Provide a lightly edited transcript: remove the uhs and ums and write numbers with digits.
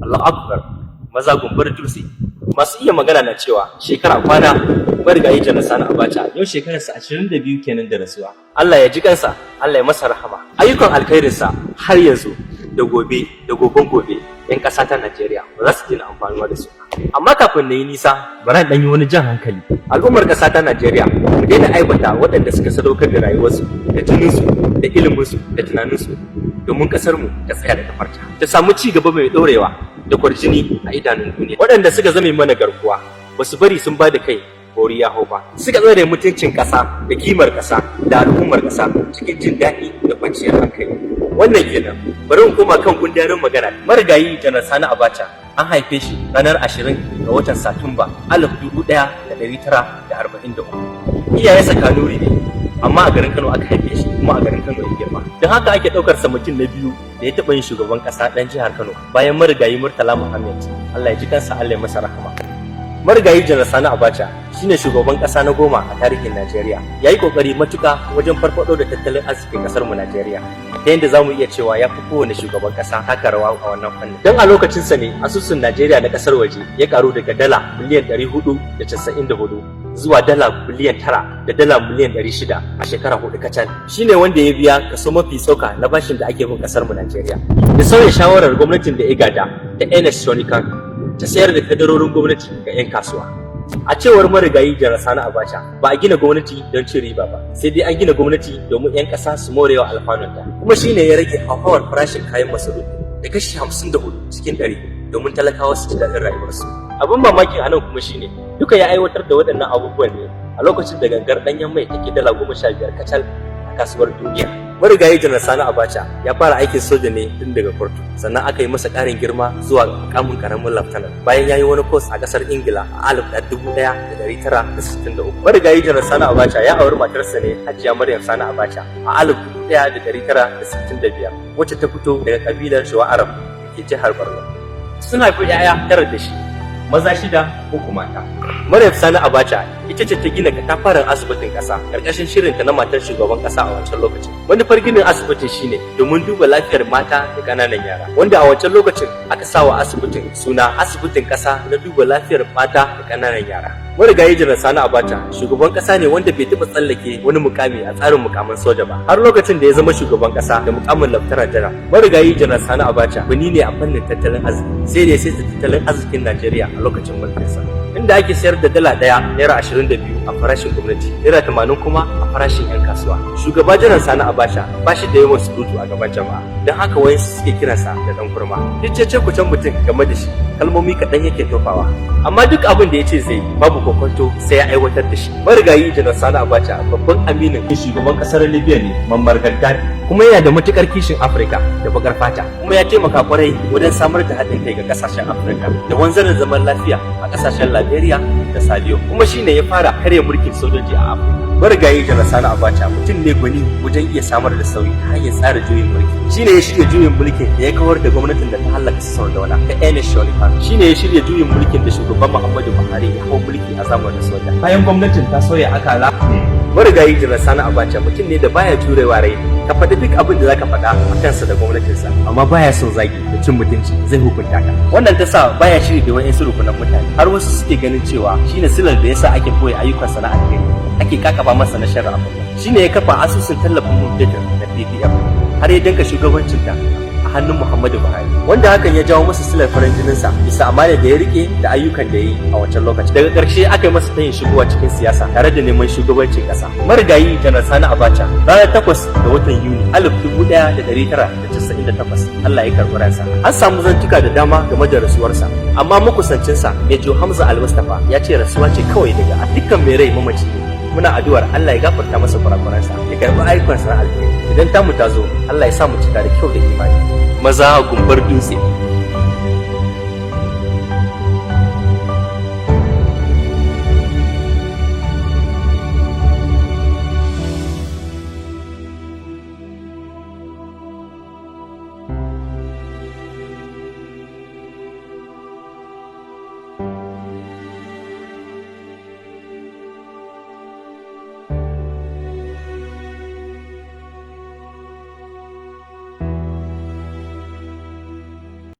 Allahu Akbar, maza gumbar dutse. Masu iya magana na cewa shekara kwana. Marigayi Janar Sani Abacha yau shekararsa 22 kenan da rasuwa. Allah ya ji kansa, Allah ya masa rahama. Ayyukan alkhairinsa har yanzu da gobe da goben gobe 'yan ƙasa ta Najeriya ba za su daina amfanuwa da su. Amma kafin na yi nisa, bari in ɗan yi wani jan hankali. Al'ummar ƙasa ta Najeriya, mu daina aibata waɗanda suka sadaukar da rayuwarsu da jininsu da iliminsu da tunaninsu domin ƙasarmu ta tsaya da kafarta, ta samu ci gaba mai ɗorewa da kwarjini a idanun duniya. Waɗanda suka zame mana garkuwa, ba su bari sun ba da kai bori ya hau ba, suka tsare mutuncin ƙasa da kimar ƙasa da al'ummar ƙasa cikin jin daɗi da kwanciyar hankali. Wannan kenan. Bari in koma kan gundarin magana. Marigayi Janar Sani Abacha an haife shi ranar 20 ga watan Satumba 1943. Iyayensa Kanuri ne, amma a garin Kano aka haife shi kuma a garin Kano ya girma. Don haka ake ɗaukar sa mutum na biyu da ya taɓa yin shugaban ƙasa ɗan jihar Kano bayan marigayi Murtala Muhammad. Allah ya ji kansa, Allah ya masa rahama. Marigayi Janar Sani Abacha shine shugaban ƙasa na 10 a tarihin Najeriya. Ya yi ƙoƙari matuƙa wajen farfaɗo da tattalin arzikin ƙasar mu Najeriya, ta yadda za mu iya cewa ya fi kowane shugaban ƙasa taka rawa a wannan fannin. Don a lokacinsa ne asusun Najeriya na ƙasar waje ya ƙaru daga dala miliyan 494 zuwa dala biliyan 9 da dala miliyan 600 a shekara 4 kacal. Shine wanda ya biya kaso mafi tsoka na bashin da ake bin ƙasar mu Najeriya. Da sauya shawarar gwamnatin da ya gada ta Ernest Shonekan ta sayar da kadarorin gwamnati ga 'yan kasuwa. A cewar marigayi Janar Sani Abacha, ba a gina gwamnati don cin riba ba, sai dai an gina gwamnati domin 'yan ƙasa su morewa alfanunta. Kuma shine ya rage hauhawar farashin kayan masarufi da kashi 54% domin talakawa su ji daɗin rayuwarsu. Abin mamaki a nan kuma shine duka ya aiwatar da waɗannan abubuwan ne a lokacin da gangar ɗanyen mai take dala 15 kacal a kasuwar duniya. Marigayi Janar Sani Abacha ya fara aikin soja ne tun daga kurtu, sannan aka yi masa ƙarin girma zuwa mukamin ƙaramin laftanar bayan ya yi wani course a ƙasar Ingila a 1963. Marigayi Janar Sani Abacha ya auri matarsa ne, Hajiya Maryam Sani Abacha, a 1965, wacce ta fito daga ƙabilar Shuwa Arab da ke jihar Borno. Suna fi 'ya'ya tara da shi, maza shida, uku mata. Maryam Sani Abacha ita ce ta gina katafaren asibitin ƙasa ƙarƙashin shirinta na matar shugaban ƙasa a wancan lokacin. Manufar ginin asibitin shine domin duba lafiyar mata da ƙananan yara, wanda a wancan lokacin aka sa wa asibitin suna Asibitin Ƙasa na Duba Lafiyar Mata da Ƙananan Yara. Marigayi Janar Sani Abacha shugaban ƙasa ne wanda bai taɓa tsallake wani mukami a tsarin mukamin soja ba har lokacin da ya zama shugaban ƙasa da mukamin laftanar janar. Marigayi Janar Sani Abacha gwani ne a fannin tattalin arziki, sai da ya saita tattalin arzikin Najeriya a lokacin mulkinsa, inda ake sayar da dala ɗaya naira 22 a farashin gwamnati, naira 80 kuma a farashin 'yan kasuwa. Shugaba Janar Sani Abacha ba shi da yawan surutu a gaban jama'a, don haka wayansu suke kiransa da ɗan kurma. Duk cece kucen mutum game da shi, kalmomi kaɗan yake tofawa, amma duk abin da ya ce zai yi, babu kokonto sai ya aiwatar da shi. Marigayi Janar Sani Abacha babban aminin shugaban ƙasar Libya ne, Muammar Gaddafi, kuma yana da matukar kishin Afirka da bakar fata, kuma ya taimaka kwarai wajen samar da haɗin kai ga ƙasashen Afirka da wanzar da zaman lafiya a ƙasashen Liberia da Saliyo, kuma shine ya fara karya mulkin sojoji a Afirka. Marigayi Janar Sani Abacha mutum ne gwani wajen iya samar da sauyi ta hanyar tsara juyin mulki. Shine ya shirya juyin mulkin da ya kawar da gwamnatin da ta hallaka Sardauna ta Ernest Shonekan. Shine ya shirya juyin mulkin da shugaban Muhammadu Buhari ya hau mulki a zamanin soja bayan gwamnatin ta sauya akala. Marigayi Janar Sani Abacha mutum ne da baya jurewa rai. Ka faɗi duk abin da zaka faɗa a kansa da gwamnatinsa, amma baya son zagi da cin mutunci, zai hukunta ka. Wannan ta sa baya shiri da wa'insu rukunan mutane, har wasu suke ganin cewa shine silar da yasa ake koya ayyukan sana'a gari ake kakaba masa na sharri. Shine ya kafa asusun tallafin man fetur na PPF har ya danka shugabancinta a hannun Muhammadu Buhari, wanda hakan ya jawo masa silar farin jininsa bisa amana da ya rike da ayyukan da ya yi a wancan lokaci. Daga ƙarshe aka yi masa tayin shigowa cikin siyasa tare da neman shugabancin ƙasa. Marigayi Janar Sani Abacha, ranar 8 ga watan Yuni 1998 Allah ya karɓi ransa. An samu zantuka da dama game da rasuwarsa, amma makusancinsa Major Hamza Al-Mustapha ya ce rasuwa ce kawai daga dukkan mai rai mamaci ne. Muna addu'ar Allah ya gafarta masa kurakuransa, ya karɓi ayyukansa na alheri. Idan tamu ta zo, Allah ya sa mu cika da kyau da imani. Maza gumbar dutse.